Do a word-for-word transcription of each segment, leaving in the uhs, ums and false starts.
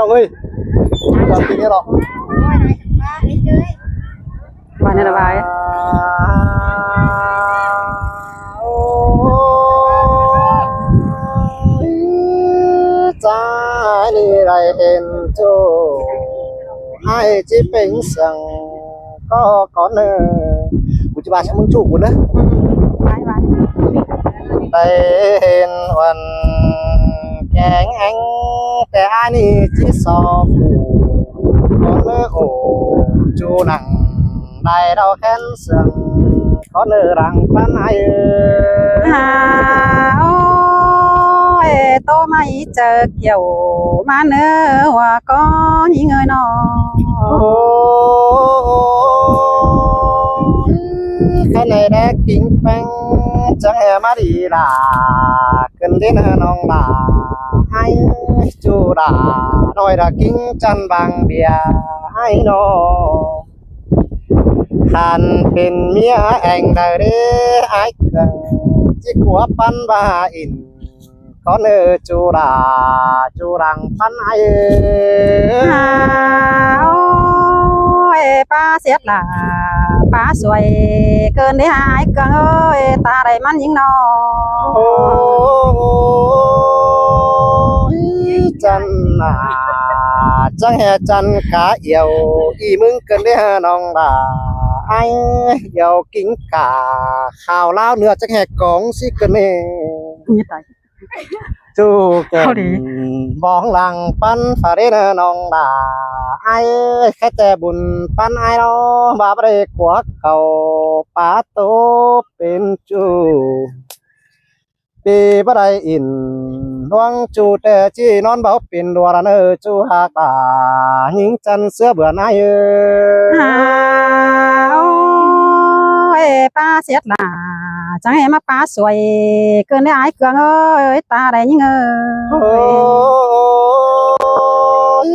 Ông ơi, làm gì nghe đó? Bài này là bài. Ôi, cha đi đây hên chu, ai chỉ pính săng có con nơ. Của chị bà sẽ mưng chu của nơ. Bài, bài. Tây hên uần kén anh, té ai ni chỉ so phủ. Con nơ ổ chu nặng, đài đau khen sương. Con nơ răng păn ai ơi. À, ôi, tô mai chơ kiều, mà nơ hoa có những người nó. Ôi, cái này đã kính phanh, chẳng hè mà đi là. Cơn đến nòng đà, ai ơi, chu đà, nói đà kính chăn bằng bìa, ai nó. Hàn pên mía anh đời đế, ai cần, chỉ của păn ba in, con ơi, chu đà, chu đằng păn ai ơi. À, ôi, ba siết là, ba xuôi, cơn đế ai cần ơi, ta đây mắn những nó. Ôi, chân à, chẳng hè chân cá yêu, y mưng cơn đế nòng đà, ai yêu kính cả, khảo lao nữa chẳng hè cống xí cơn đế. Như tai. Chu kèn bóng lăng păn phá đế nòng đà, ai ơi, khách tè bùn păn ai đó, bà bà đây của cầu, pá tô pên chu. Pì bá đai in, luang chu tè chi non báo pin đùa ra nơ chu hạc đà, nhính chân sứa bữa nay ơi. À, ôi, ba siết là, chẳng em mà ba xuôi, cơn đế ai cương ơi, ta đây nhính ơi. Ôi,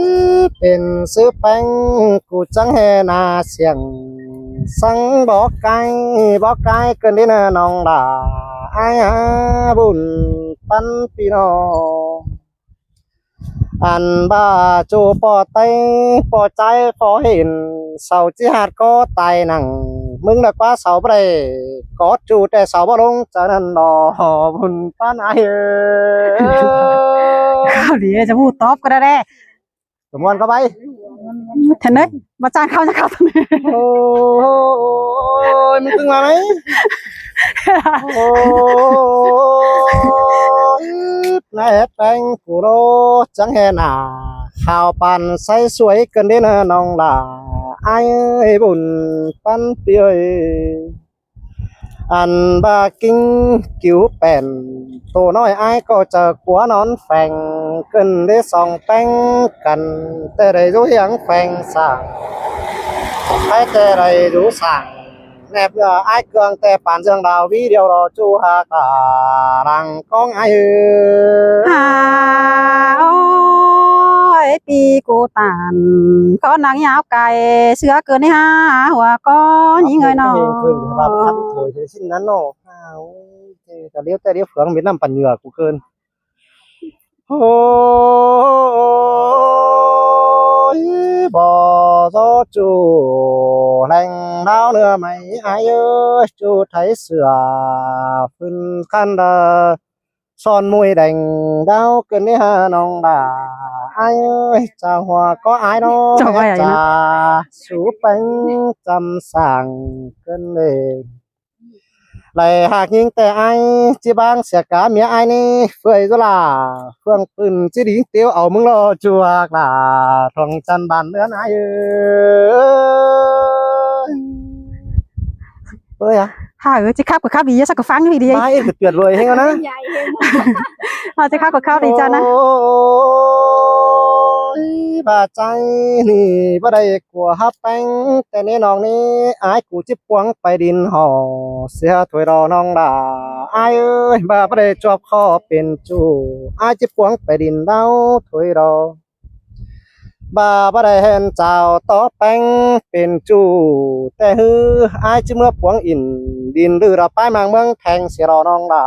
pên sứa bánh, cú chẳng hè nà siang. Săng bó cái, bó cái cơn đế nơ nòng đà, ai á bùn păn pì nò. Ăn ba chu pò tay, pò cháy, pò hên, sau chi hạt có tài năng. Mưng đã qua sau bá đây, có chu tè sau bá lông, chả năn đò, bùn păn ai ơi. Khảo đi, chả bù top cái đó đấy. Tụi muôn có bay. Thế đấy, mà chàng khao cho khao tụi này. Ôi, mình cưng mà mấy. Ôi, nãy hết bánh củ đô, chẳng hề nà. Khao bàn say suối cơn đến nòng là ai ơi bùn păn pi ơi. Ăn ba kính cứu pèn, tổ nói ai có chờ của nón phèn, cơn đế song peng cắn, tê đầy rú hiếng phèn sảng, ai tê đầy rú sảng, nẹp ngựa ai cương tê phản dương đào ví điều đó chu hạc đà đằng con ai ư. À, ôi, pi cô tàn, có nắng nháo cày, sứa cơn ha, hùa có những người nó. Thôi, thôi, xin ngắn nổ. À, ôi, thế cả liêu tê liêu phướng Việt Nam bản nhựa của cơn. Ôi, bỏ gió chu lành đáo nữa mày ai ơi, chu thấy sửa phun khăn đờ son môi đành đáo cơn đi hà nòng đà ai ơi, chào hòa có ai đó. Chào ai chả su peng chăm sàng cơn đêm. Lại hạc những tê ai, chỉ bang sẽ cá mía ai ni, phơi gió là, phương pưng chỉ đính tiêu ẩu mưng lo chùa hạc là, thong chăn bàn lươn ai ơi. Ơi à? Hả, ừ, chỉ khắp của khắp đi, sao của phán đi đi. Mai tuyệt vời hay không á? Ờ, chỉ khắp của khắp đi cho nó. Ôi, bà cháy nì, bà đây của hấp bánh, tê nê nòng nê, ai cú chếp quăng bay đin hò, xe thuê đò nòng đà. Ai ơi, bà, bà đây chọp kho pên chu, ai chếp quăng bay đin đáo thuê đò. Bà, bà đây hẹn chào tó bánh pên chu, tê hư, ai chếp mưa quăng in, đin lư đò pái mang mương thèng xe đò nòng đà,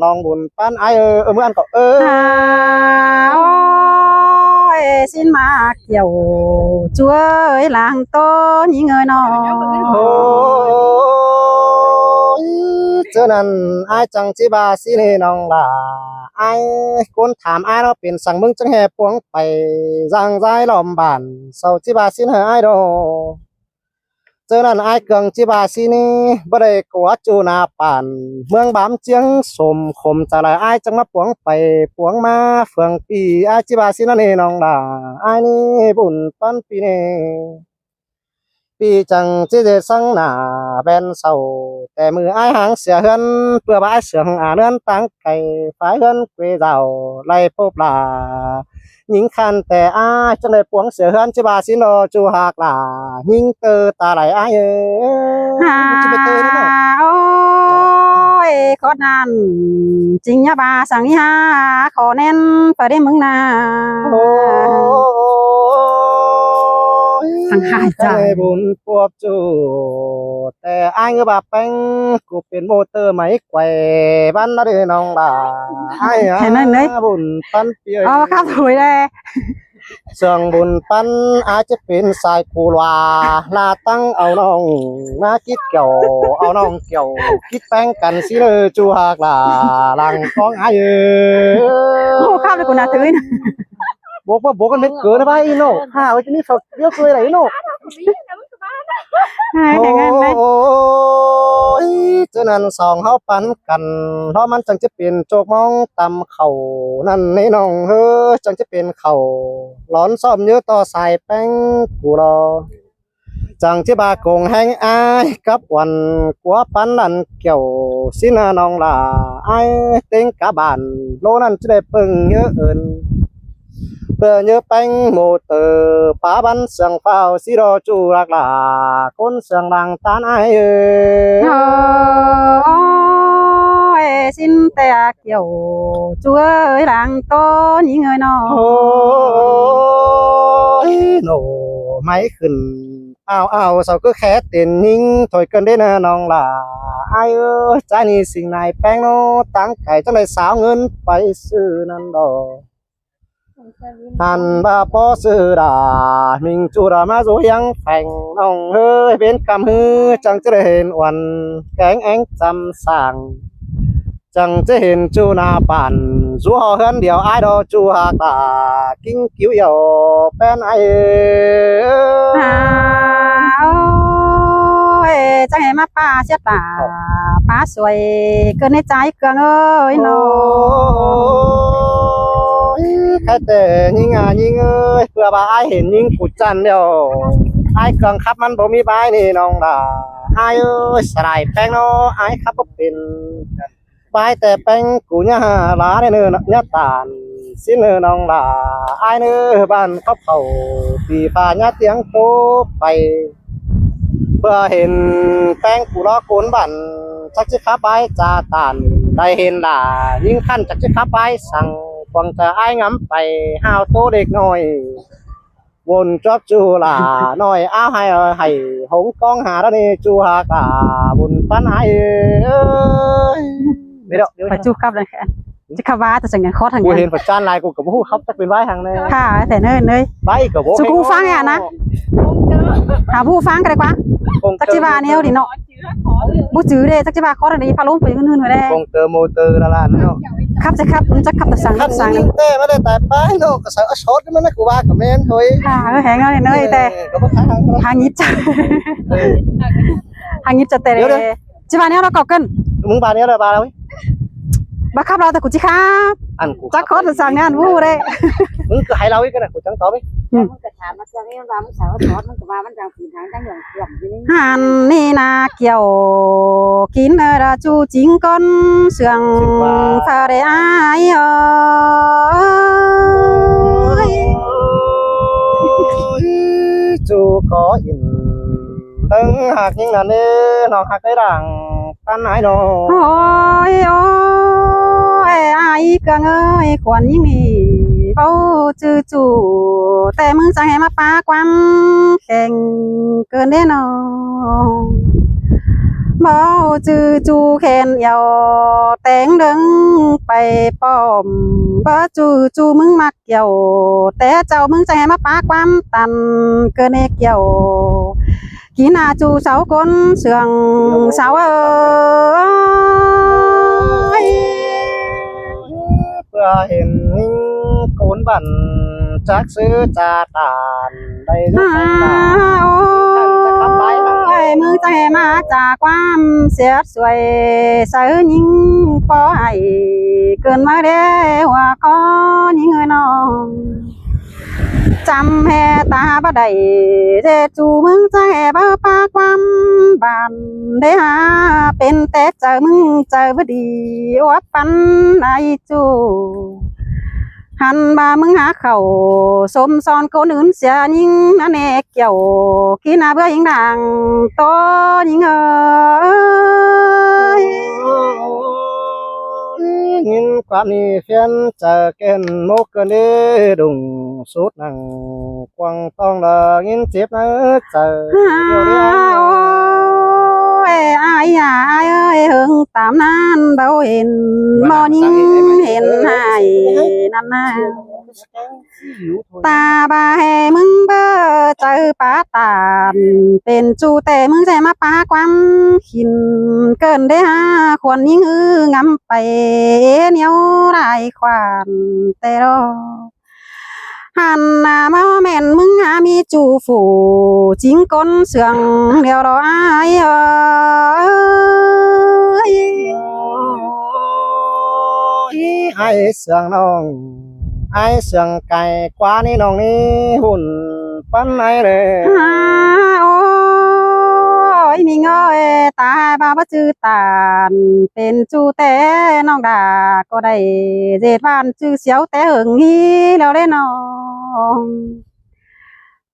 nòng bùn pán ai ơi, ơ, mưa ăn cọ ơi. À, ôi. ꞌSịn ꞌmá kiẻo ꞌchu ơi, lăng ꞌtố ꞌnhính ơi ꞌnọ. Ôi, ꞌchớ ꞌnặn ải chắng ꞌchí ꞌva ꞌsịn ꞌnị ꞌnọng lả. Ải ꞌcốn tham ải ꞌnọ pên săng ꞌmứng chắng ꞌhế puống pay dáng ꞌdái lom bản, sau ꞌchí ꞌva ꞌsịn ꞌhế ải ꞌnọ. ꞌChớ ꞌnặn ải Cương ꞌchí ꞌva ꞌsịn ꞌnị, báu đảy ꞌcọ ꞌchu ꞌna bản ꞌmướng bám ꞌchiếng sôm khôm chaư lai, ải chắng ꞌmá puống pay puống ꞌmá phường ꞌpi, ải ꞌchí ꞌva ꞌsịn ꞌnặn ꞌnị ꞌnọng lả. Ải ꞌnị bun ꞌpắn ꞌpi ꞌnị, ꞌpi chắng ꞌchí ꞌdệt săng nả ꞌvén sau, té ꞌmự ải háng sia ꞌhướn, ꞌpưa ꞌva ải sương a ꞌnướn táng cay, phái ꞌhướn quê dao lai phốp lả. ꞌNhính khăn té ải chắng đảy puống sia ꞌhướn ꞌchí ꞌva ꞌsịn ꞌnọ ꞌchu ꞌhặc lả. ꞌNhính ꞌtứ ta lai ải ơi. À, ôi, khót ꞌnặn chính nhá ꞌva săng ꞌnị hả, khó ꞌnén phải đi ꞌmứng nả. Ôi, săng hại chăng. Bun ꞌpọp ꞌchu, té ải ꞌngứ ꞌva ꞌpéng, ꞌcọ pên mô tơ máy quay bắn ꞌnặn ꞌnị ꞌnọng lả. Ải à, ꞌchớ ꞌnặn ꞌnị bun ꞌpắn ꞌpi ơi. Ơ, khắp thôi đây. Sương bun ꞌpắn ải ꞌchí pên sai ꞌcu ꞌlua, ꞌla ꞌtáng au ꞌnọng ꞌmá kít kiẻo, au ꞌnọng kiẻo kít ꞌpéng căn ꞌsịn ꞌnị ꞌchu ꞌhặc lả, lăng ꞌcóng ải ơi. Ôi, khắp đi ꞌcọ ꞌnạ thứ ꞌnị. Bốc bốc bốc căn mết cớ ꞌnị ꞌva ꞌnị ꞌnọ. Hả, ơi, ꞌchí ꞌmí phak điêu ꞌchu lai ꞌnị ꞌnọ. Ôi, ꞌchớ ꞌnặn song ꞌháu păn căn, ꞌháu ꞌmắn chắng ꞌchí pên ꞌchộc ꞌmóng tăm khảu ꞌnặn ꞌnị ꞌnọng ꞌhứ, chắng ꞌchí pên khảu lón sóm ꞌnhớ ꞌto sai ꞌpéng ꞌcu lo. Chắng ꞌchí ꞌva công ꞌhéng ải cắp uôn ꞌcúa ꞌpắn lăn kiẻo ꞌsịn ꞌnọng lả. Ải ꞌtếng cá bản ꞌlố ꞌnặn ꞌchí đảy ꞌpơng ꞌnhớ ơn, ꞌpưa ꞌnhớ ꞌpéng mô tơ pá bắn sương phao ꞌsịn ꞌnọ ꞌchu ꞌhặc lả. ꞌCốn sương lăng ꞌtán ải ơi. Ôi, ꞌsịn té kiẻo ꞌchu ơi, lăng ꞌtố ꞌnhính ơi ꞌnọ. Ôi, nổ máy khửn ao ao sau ꞌcứ khé tên ꞌnhính thôi cơn đế ꞌnớ ꞌnọng lả. Ải ơi, ꞌchái ꞌnị sing nải ꞌpéng ꞌnọ táng cay chắng đảy sáo ꞌngớn pay ꞌsự ꞌnặn đo. Hăn ꞌva ꞌpó ꞌsự đả, ꞌminh ꞌchu đả ꞌmá dú ꞌhiếng pheng ꞌnọng ơi, bến căm ꞌhứ chắng ꞌchí đảy hên uôn kéng éng chăm sang. Chắng ꞌchí hên ꞌchu ꞌna bản, dú ꞌhọ ꞌhướn điêu ải ꞌnọ ꞌchu ꞌhặc lả, king kiu yau ꞌpén ải ơi. À, ôi, chắng ꞌhế ꞌmá pá siết tả, pá suối, cơn ꞌnị ꞌchái Cương ơi ꞌnọ. Ôi, khék té ꞌnhính à ꞌnhính ơi, ꞌpưa ꞌva ải hên ꞌnhính ꞌcọ chăn điêu. Ải Cương khắp ꞌmắn báu ꞌmí bái ꞌnị ꞌnọng lả. Ải ơi, sai lai ꞌpéng ꞌnọ, ải khắp báu pên. Bái té ꞌpéng ꞌcọ ꞌnhá lả ꞌnị ꞌnớ, ꞌnhá tản ꞌsịn ꞌnớ ꞌnọng lả. Ải ꞌnớ bản khắp khảu, ꞌpi pha ꞌnhá ꞌtiếng ꞌtố pay. ꞌPưa hên ꞌpéng ꞌcọ lo cốn bản, chắc ꞌchí khắp ải cha tản, đảy hên lả ꞌnhính khăn chắc ꞌchí khắp ải săng, cuông chaư ải ngắm pay, hao ꞌtố đếc ꞌnọi. Bun chóp ꞌchu lả ꞌnọi áo ꞌhại, ꞌhại hống cóng ha đó ꞌnị ꞌchu ꞌhặc lả, bun ꞌpắn ải ơi. Phải ꞌchu khắp đăng khen. Chứ khắp ꞌva ta săng khót hăng. ꞌCú hên phải chan lai ꞌcú ꞌcọ báu ꞌhụ khắp chắc pên bái hăng ꞌnớ. Hả, té ꞌnớ ꞌnớ. Bái ꞌcọ báu. Chứ ꞌcú ꞌhụ ꞌphắng ꞌnị ꞌnớ. Hả, báu ꞌhụ ꞌphắng ꞌcọ đảy ꞌquá. Chắc ꞌchí ꞌva ꞌnéo đi ꞌnọ. Báu chứ đảy, chắc ꞌchí ꞌva khót đi, pha ꞌlống pay ꞌhưn ꞌhưn ꞌnọi đảy. Công tơ mô tơ la la ꞌnớ. Khắp chắc khắp, chắc khắp ta săng, khắp săng. Té ꞌmá đảy tai pá ꞌnọ, ꞌcọ sai ꞌsót ꞌmá ꞌnớ ꞌcú ꞌva ꞌcọ ꞌmen thôi. Hả, ơ, hên ꞌnớ ꞌnớ té. Ơ, ꞌcọ báu khá hăng. Hăng nhíp chặt. Hăng nhíp chặt té. Điêu điêu. ꞌChí ꞌva ꞌnéo ꞌnọ ꞌcọ ꞌcứn. ꞌMứng ꞌva ꞌnéo ꞌnọ ꞌva ꞌnớ. Báu khắp ꞌlạ ꞌtẹ ꞌcú ꞌchí khắp. Ăn ꞌcú chắc khót ta săng ꞌnị ăn ꞌhụ đảy. ꞌMứng ꞌcọ ꞌhại ꞌlạ ꞌnị ꞌcọ ꞌnị, ꞌcú chắng tó ꞌnị. Ừm. Hăn ꞌnị ꞌna kiẻo kin ơ đa ꞌchu chính ꞌcốn sương pha đảy ải ơi. ꞌChu ꞌcọ in tớng ꞌhặc ꞌnhính ꞌnặn ꞌnị, ꞌnọng ꞌhặc ꞌcới đảng ꞌtăn ải ꞌnọ. Ôi, ôi, ải Cương ơi, khuôn ꞌnhính ꞌnị báu chứ ꞌchu, té ꞌmứng chắng ꞌhế ꞌmá pá ꞌquám kheng cơn đế ꞌnọ. Báu ꞌchư ꞌchu khen yau téng đớng pay pom, báu ꞌchư ꞌchu ꞌmứng ꞌmặc yau, té chảu ꞌmứng chắng hê ꞌmá pá ꞌquám tăn ꞌcợn ꞌnê kiẻo. Kí ꞌna ꞌchu sau ꞌcốn sương sau ơi. ꞌPưa hên ꞌnhính ꞌcốn bản chắc xứ cha tản đảy dú. À, ôi, ꞌmứng chắng hê ꞌmá chả ꞌquám siết suối sáư ꞌnhính ꞌpó hảy ꞌcợn ꞌmá đé hua có ꞌnhính ơi ꞌnọng. Chăm hê ta báu đảy, ꞌdệt ꞌchu ꞌmứng chắng hê báu pá ꞌquám bản đé hả, pên té chaư ꞌmứng chaư báu đi, ua păn ai ꞌchu. Hăn ꞌva ꞌmứng hả khảu, sôm son ꞌcốn ứn sia ꞌnhính ꞌnặn ꞌnê kiẻo, kí ꞌna báu ꞌhính đang ꞌtố ꞌnhính ơi. ꞌNhính ꞌquám ꞌnị phiến chaư kén mốc ꞌcợn đé đung sút nẳng quăng tong đa ꞌnhính chếp ꞌnớ chaư. À, ôi, ai à, ai ơi, hưng tảm ꞌnặn báu hên, ꞌmó ꞌnhính hên hảy ꞌnặn ꞌna. Ta báu hê ꞌmứng báu chaư pá tản, pên ꞌchu té ꞌmứng chắng hê ꞌmá pá ꞌquám khỉn ꞌcợn đé hả, khuôn ꞌnhính ư ngắm pay ế ꞌnéo lai khoản té ꞌlọ. Hăn ꞌna ꞌmá ꞌmen ꞌmứng hả ꞌmí ꞌchu phủ chính ꞌcốn sương điêu đó ai ơi. Ôi, ai sương ꞌnọng, ai sương cai ꞌquá ꞌnị ꞌnọng ꞌnị hủn păn ai đê. À, ôi, ꞌmí ơi, ta báu báu ꞌchư tản, pên ꞌchu té ꞌnọng đa ꞌcọ đảy ꞌdệt ꞌván ꞌchư siêu té hưng hí ꞌlẹo đé ꞌnọng.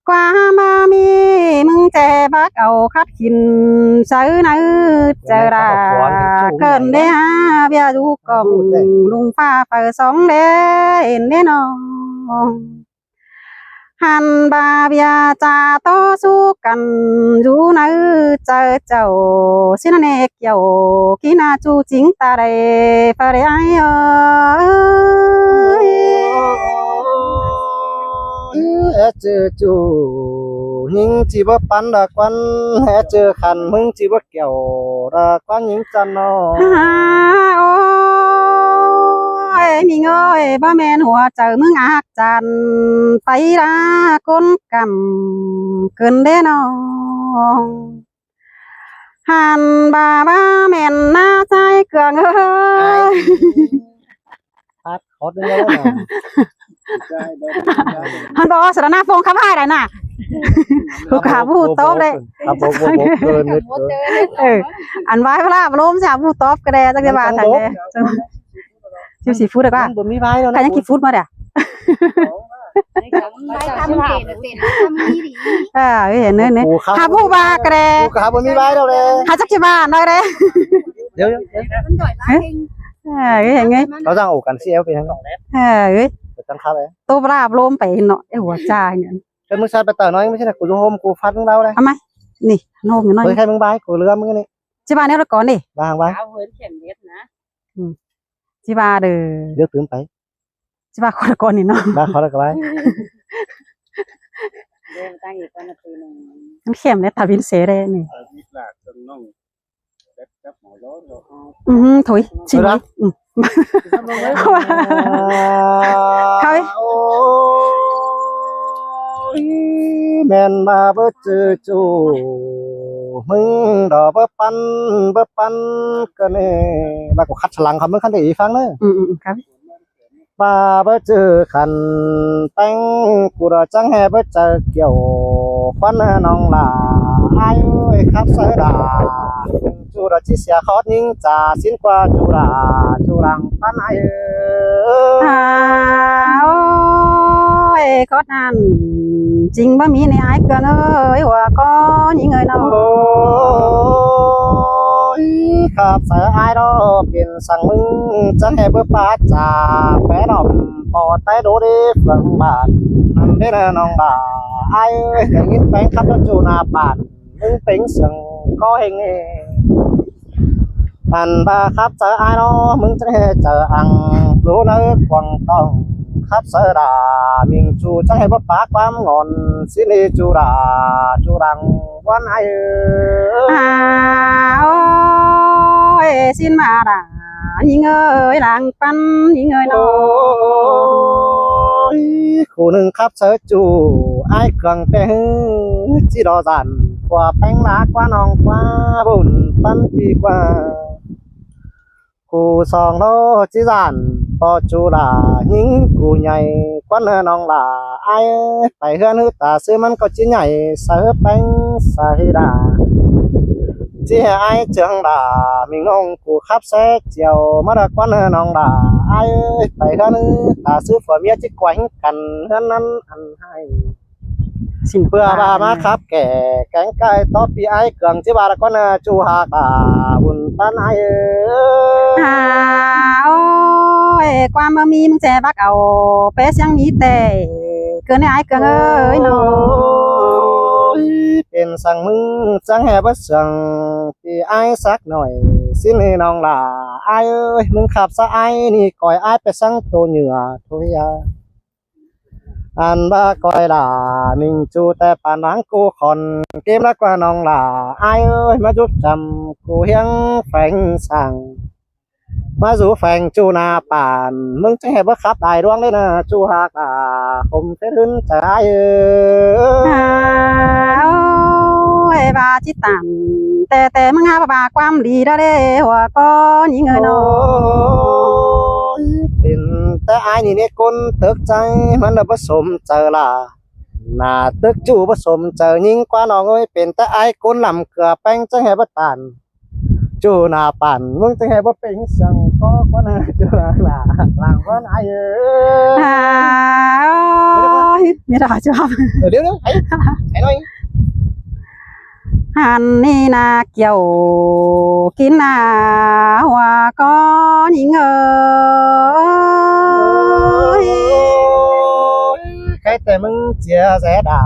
ꞌQuá ꞌmá ꞌmí ꞌmứng ché bác au khắt khỉn sáư ꞌnặn chaư đa ꞌcợn đé hả, ꞌviạk dú cỏng lung pha phaư song đé hên đé ꞌnọng. Hăn ꞌva ꞌviạk ꞌchạ ꞌtố sú căn dú ꞌnặn chaư chảu ꞌsịn ꞌnặn ꞌnê kiẻo, kí ꞌna ꞌchu chính ta đảy phaư đảy ai ơi. Ê, ꞌchư ꞌchu ꞌnhính ꞌchí báu păn đa ꞌquán, ê, ꞌchư khăn ꞌmứng ꞌchí báu kiẻo đa ꞌquán ꞌnhính chăn ꞌnọ. À, ôi, ꞌmí ơi, báu ꞌmen hua chaư ꞌmứng ác chăn pay đa ꞌcốn căm ꞌcợn đé ꞌnọng. Hăn ꞌva báu ꞌmen ꞌna ꞌchái cương ơi. Phát khót đương ꞌnớ nả. Hăn báu sả ꞌna phông khắp hai đảy nả. Hư khả ꞌmá hư tóp đảy. Khắp bốc, bốc, bốc, bốc, bốc, bốc. Ừ. Ăn ꞌvái ꞌva ꞌlạ, ꞌva ꞌlốm sả ꞌmá hư tóp ꞌcọ đảy, chắc ꞌchí ꞌva thẳng đảy. Chịu xỉ phút đảy ꞌva. Báu ꞌmí ꞌvái đâu. Khả ꞌnhắng khỉ phút ꞌmá đảy. À, ơi, hên ơi, ơi. Khắp bốc ꞌva ꞌcọ đảy. Khắp bốc ꞌmí ꞌvái đâu đảy. Khả chắc ꞌchí ꞌva nói đảy. Điêu, điêu. Hả? À, ơi, hên ơi. Nó đang ổ cắn xí eo kìa. À, ơi. Phải tăng khắp ấy. Tô bra blôm phải nó, ê, hua cha nhỉ. Cái ꞌmứng sắt bắt tờ nói, ꞌmí sắt là cô hôm cô phát ꞌmứng đau đảy. À, mai. Nỉ, nó hôm nó. Với khai ꞌmứng ꞌvái, cô lứa ꞌmứng đảy. ꞌChí ꞌva ꞌnéo đó có nỉ. Vâng, vâng. Áo hớn khiển biết nả. Ừ. ꞌChí ꞌva đơ. Điêu tứm phải. ꞌChí ꞌva khó đó có nỉ nó. ꞌVa khó đó có ꞌvái. Ăn khiêm đấy, ta vin xế đây nỉ. Ừ, thôi, xin thôi. Ừ. Thôi. Ôi, ꞌmen ꞌva báu ꞌchư ꞌchu ꞌmứng đa báu păn, báu păn ꞌcợn ꞌnị. ꞌVa ꞌcọ khắt sả lăng khắp ꞌmứng khăn đảy phăng ꞌnớ. Ừ, ừ, ừ, khắp. ꞌVa báu ꞌchư khăn ꞌpéng, ꞌcu đa chắng hê báu chaư kiẻo ꞌquán ꞌnọng lả ai ơi khắp sáư đa. ꞌChu đa ꞌchí sia khót ꞌnhính chả ꞌsịn ꞌquá ꞌchu đa, ꞌchu lăng păn ai ơi. À, ôi, khót ꞌnặn chính báu ꞌmí ꞌnị ai ꞌcợn ơi, hua có ꞌnhính ơi ꞌnọng. Ôi, khắp sáư ai đó pên săng ꞌmứng chắng hê báu pá chả pé ꞌnọng ꞌpo tay đô đế phường bản. ꞌNặn đế ꞌnọng đa ai ơi, ꞌnhính ꞌpéng khắp ꞌchu ꞌchu ꞌna bản. ꞌMứng ꞌpéng sương có hên ê. Ăn ꞌva khắp sáư ải ꞌnớ, ꞌmứng chắng ꞌhế chaư ăn, ꞌlú ꞌnớ cuông tỏng khắp sáư đa, ꞌminh ꞌchu chắng ꞌhế báu pák ꞌquám ngón, ꞌsịn ꞌnị ꞌchu đa, ꞌchu lăng ꞌquán ải ơi. À, ôi, xin mà đã, ꞌnhính ơi, lăng ꞌpắn, ꞌnhính ơi nó. Ôi, khu ꞌnưng khắp sáư ꞌchu, ải Cương ꞌtẹ ꞌhứ, ꞌchí đo dản, ꞌquá ꞌpéng lá ꞌquá ꞌnọng ꞌquá, bun ꞌpắn pi ꞌquá. Khu song ꞌnớ ꞌchí dản, ꞌpo ꞌchu đa, ꞌnhính khu nhảy, ꞌquán ꞌnọng đa, ải ơi, pay ꞌhướn ꞌhứ ta ꞌsứ ꞌmắn ꞌcọ ꞌchí nhảy, sáư ꞌpéng, sáư đa. ꞌChí ꞌhế ải Cương đa, ꞌminh ꞌnọng khu khắp sáư chiêu, ꞌmá đa ꞌquán ꞌnọng đa, ải ơi, pay ꞌhướn ꞌhứ ta ꞌsứ phua ꞌmía ꞌchí quay căn ꞌhướn ꞌnặn ăn ꞌhại. Xin ꞌpưa ꞌva ꞌva ꞌmá khắp kẻ, kéng ꞌcại tó pi ải Cương ꞌchí ꞌva đa ꞌquán ꞌchu hák đa, bun ꞌpắn ải ơi. À, ôi, ꞌquám ꞌmá ꞌmí ꞌmứng ꞌchẹ bác au, pé siêng ꞌmí ꞌtẹ, ꞌcứn ꞌnị ải Cương ơi nó. Ôi, pên săng ꞌmứng chắng ꞌhế báu sương, pi ải sắc nỏi, ꞌsịn ꞌnị ꞌnọng đa, ải ơi, ꞌmứng khắp sáư ải ꞌnị, coi ải pé săng tô nhựa, thôi à. Ăn ꞌva coi đa, ꞌminh ꞌchu ꞌtẹ pản lăng ꞌcu khon, kêm đa ꞌquá ꞌnọng đa, ải ơi, ꞌmá dúp chăm, ꞌcu hiếng pheng săng. ꞌMá dú pheng ꞌchu na pản, ꞌmứng chắng ꞌhế báu khắp đai ꞌluống ꞌlế na, ꞌchu hák đa, khôm phết ꞌhướn chaư ải ơi. À, ôi, ꞌva ꞌchí tản, ꞌtẹ ꞌtẹ ꞌmứng ꞌhá ꞌva ꞌquám đi đa ꞌlế, hua ꞌcọ ꞌnhính ơi nó. Ôi, pên ꞌtẹ ải ꞌnị ꞌnị ꞌcốn tớc chaư, ꞌmắn đa báu sôm chaư đa. Nả tớc ꞌchu báu sôm chaư ꞌnhính ꞌquá ꞌnọng ơi, pên ꞌtẹ ải ꞌcốn lăm cưa ꞌpéng chắng ꞌhế báu tản. ꞌChu nả pản, ꞌmứng chắng ꞌhế báu pên săng ꞌcọ ꞌquá ꞌnạ, ꞌchu nả, lăng ꞌquán ải ơi. À, ôi, ꞌmí đa ꞌchu. Ờ, điêu, điêu, ải, ải ꞌnọi. Hăn ꞌnị nả kiẻo, kin nả hua ꞌcọ ꞌnhính ơi. Cái ꞌtẹ ꞌmứng chia rẽ đa,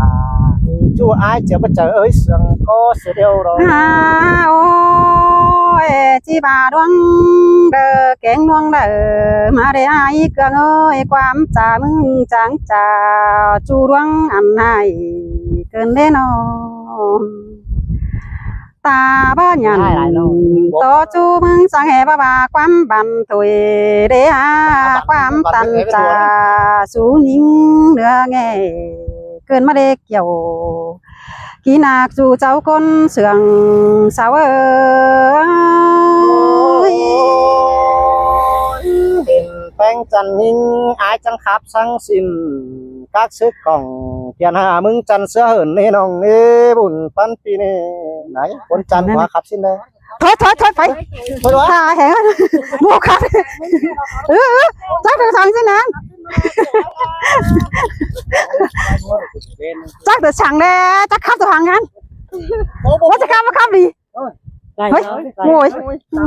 ꞌchu ải chia báu chaư ơi sương ꞌcọ sia điêu đo. À, ôi, ꞌchí ꞌva ꞌluống đaư, kéng ꞌluống đaư, ꞌmá đé ải Cương ơi, ꞌquám cha ꞌmứng chắng cha, ꞌchu ꞌluống ăn ꞌhại, ꞌcứn ꞌlế nó. Ta báu nhẳn, tó ꞌchu ꞌmứng chắng ꞌhế báu ꞌva ꞌquám băn thôi, đé hả, ꞌquám tăn cha, sú ꞌnhính ꞌnưa ꞌnghé, ꞌcứn ꞌmá đé kiẻo, kin nả ꞌchu cháu ꞌcốn sương sau ơi. Pên ꞌpéng chăn ꞌnhính, ải chắng khắp săng ꞌsịn, các sứ cỏng, phiên hà ꞌmứng chăn sứa hởn ꞌnị ꞌnọng ꞌnị, bun ꞌpắn pi ꞌnị. Nảy, ꞌcốn chăn ꞌquá khắp ꞌsịn đaư. Thôi, thôi, thôi, phải. Thôi, thôi. Thả hẻng. Bố khắp. Ừ, ừ. Chắc được thằng xin ăn. Chắc được thằng đấy, chắc khắp được thằng ăn. Bố chắc khắp, khắp đi. Thôi, ngồi. Ừ.